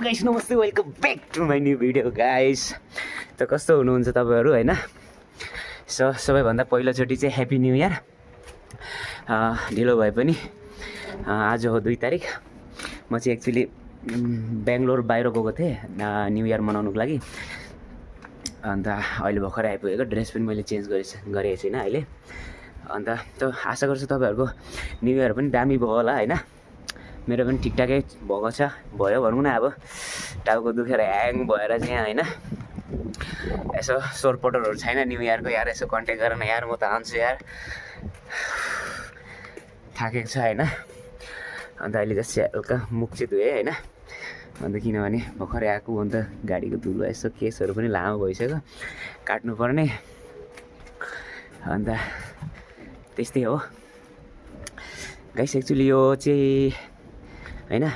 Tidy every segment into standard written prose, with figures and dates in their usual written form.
Guys नमस्ते welcome back to my new video guys. त कस्तो हुनुहुन्छ तपाईँहरू होइन। सबैभन्दा पहिलोचोटि चाहिँ ह्याप्पी न्यू इयर। ढिलो भए पनि आज हो 2 तारिक। म चाहिँ एक्चुअली बेङ्गलोर बाहिर गएको थिएँ न्यू इयर मनाउनुको लागि। अन्त अहिले भर्खरै आइपुगेको। ड्रेस पनि मैले चेन्ज गरेको छैन अहिले। अन्त त आशा गर्छु तपाईँहरूको न्यू इयर पनि दामी भयो होला होइन। मेरो पनि ठिकठाकै भएको छ। भयो भनौँ न अब टाउको दुखेर ह्याङ भएर चाहिँ होइन। यसो सोरपटरहरू छैन न्यू इयरको यार। यसो कन्ट्याक्ट गर न यार, म त आउँछु यार। थाकेको छ होइन। अन्त अहिले चाहिँ हल्का मुख चाहिँ धोएँ होइन। अन्त किनभने भर्खरै आएको अन्त गाडीको धुलो यसो केसहरू पनि लामो भइसक्यो, काट्नुपर्ने। अन्त त्यस्तै हो गाइस। एक्चुअली यो चाहिँ होइन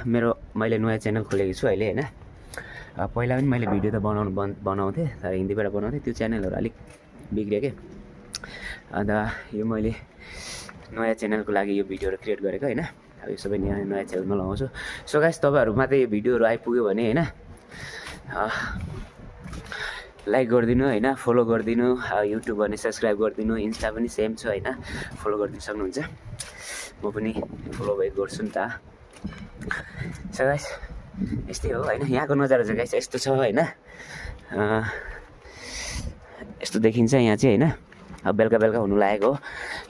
मैले नयाँ च्यानल खोलेको छु अहिले होइन। पहिला पनि मैले भिडियो त बनाउँथेँ तर हिन्दीबाट बनाउँथेँ। त्यो च्यानलहरू अलिक बिग्रियो क्या। अन्त यो मैले नयाँ च्यानलको लागि यो भिडियोहरू क्रिएट गरेको होइन। अब यो सबै नयाँ च्यानलमा लगाउँछु। सो गाइस तपाईँहरूमा त यो भिडियोहरू आइपुग्यो भने होइन लाइक गरिदिनु होइन, फलो गरिदिनु। युट्युब भने सब्सक्राइब गरिदिनु। इन्स्टा पनि सेम छ होइन, फलो गरिदिनु सक्नुहुन्छ। म पनि फलो ब्याक गर्छु नि त। सो गाइस यस्तै हो होइन। यहाँको नजारा चाहिँ गाइस यस्तो छ होइन। यस्तो देखिन्छ यहाँ चाहिँ होइन। अब बेलुका हुनु लागेको हो।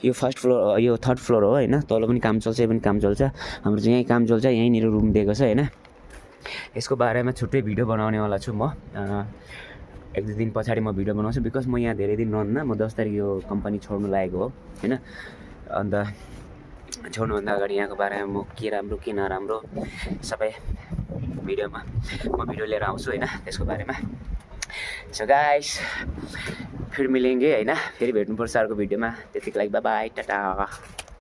यो फर्स्ट फ्लोर, यो थर्ड फ्लोर हो होइन। तल पनि काम चल्छ, यो पनि काम चल्छ। हाम्रो चाहिँ यहीँ काम चल्छ, यहीँनिर रुम दिएको छ होइन। यसको बारेमा छुट्टै भिडियो बनाउनेवाला छु म। 1-2 दिन पछाडि म भिडियो बनाउँछु। बिकज म यहाँ धेरै दिन रहन्न। म 10 तारिक यो कम्पनी छोड्नु लागेको हो होइन। अन्त छोड्नुभन्दा अगाडि यहाँको बारेमा म के राम्रो के नराम्रो सबै भिडियोमा म भिडियो लिएर आउँछु होइन त्यसको बारेमा। सो गाइस फिर मिलेंगे होइन। फेरि भेट्नुपर्छ अर्को भिडियोमा। त्यतिको लागि बाई बाई, टाटा।